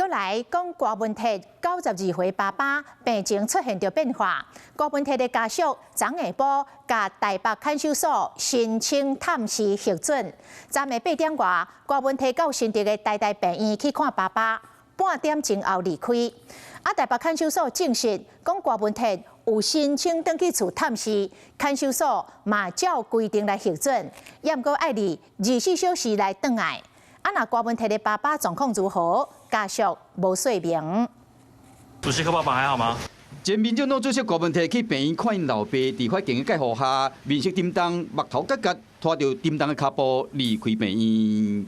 閣來講郭文鐵92歲爸爸病情出現著變化，郭文鐵的家屬昨下晡共台北看守所申請探視核准。昨暝8點外，郭文鐵到新竹的台大病院去看爸爸，半點鐘後離開。啊，台北看守所證實，講郭文鐵有申請轉去厝探視，看守所嘛照規定來核准，也毋過愛佇24小時內轉來。啊，若郭文鐵的爸爸狀況如何？家屬無說明。主席，柯爸爸還好嗎？前民進黨主席郭文鐵去病院看𪜶老爸，佇法警的介護下，面色沉重，目頭結結，拖著沉重的跤步離開病院。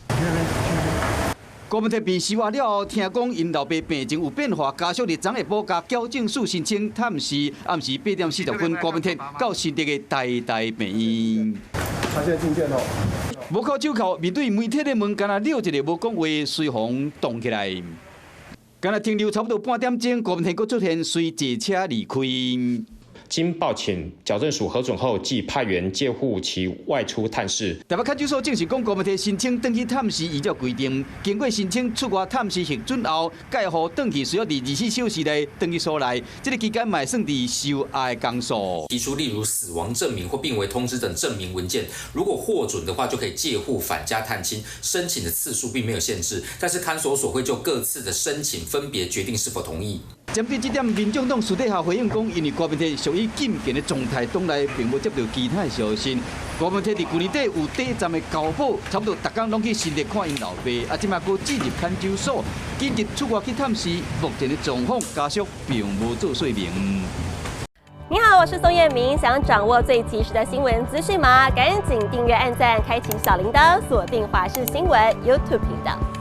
郭文鐵被收押了後，聽講𪜶老爸病情有變化，家屬佇昨下晡共矯正署申請探視，暗時8點40分，郭文鐵到新竹的台大病院。他現在進電哦。無靠手銬，面對媒體的問，干焦尞一下無講話，隨予擋起來。干焦停留差不多半點鐘，郭文鐵閣出現，隨坐車離開。經報請矯正署核准後，即派員戒護其外出探視。台北看守所證實講，郭文鐵申請轉去探視，依照規定，經過申請出外探視核准後，介護轉去需要佇24小時內轉去所內，這个期間嘛會算佇收押的工數。提出例如死亡證明或病危通知等證明文件，如果獲准的話，就可以戒護返家探親。申請的次數並沒有限制，但是看守所會就各次的申請分別決定是否同意。針對這點，民眾黨私底下回應講，因為郭文鐵屬於禁見的狀態，黨內並無接到其他的消息。郭文鐵佇舊年底有短暫的交保，差不多逐工攏去新竹看𪜶老爸，啊，這馬閣進入看守所，緊急出外去探視，目前的狀況家屬並無做說明。你好，我是宋燕明，想掌握最及時的新聞資訊嗎？趕緊訂閱、按讚、開啟小鈴鐺，鎖定華視新聞 YouTube 頻道。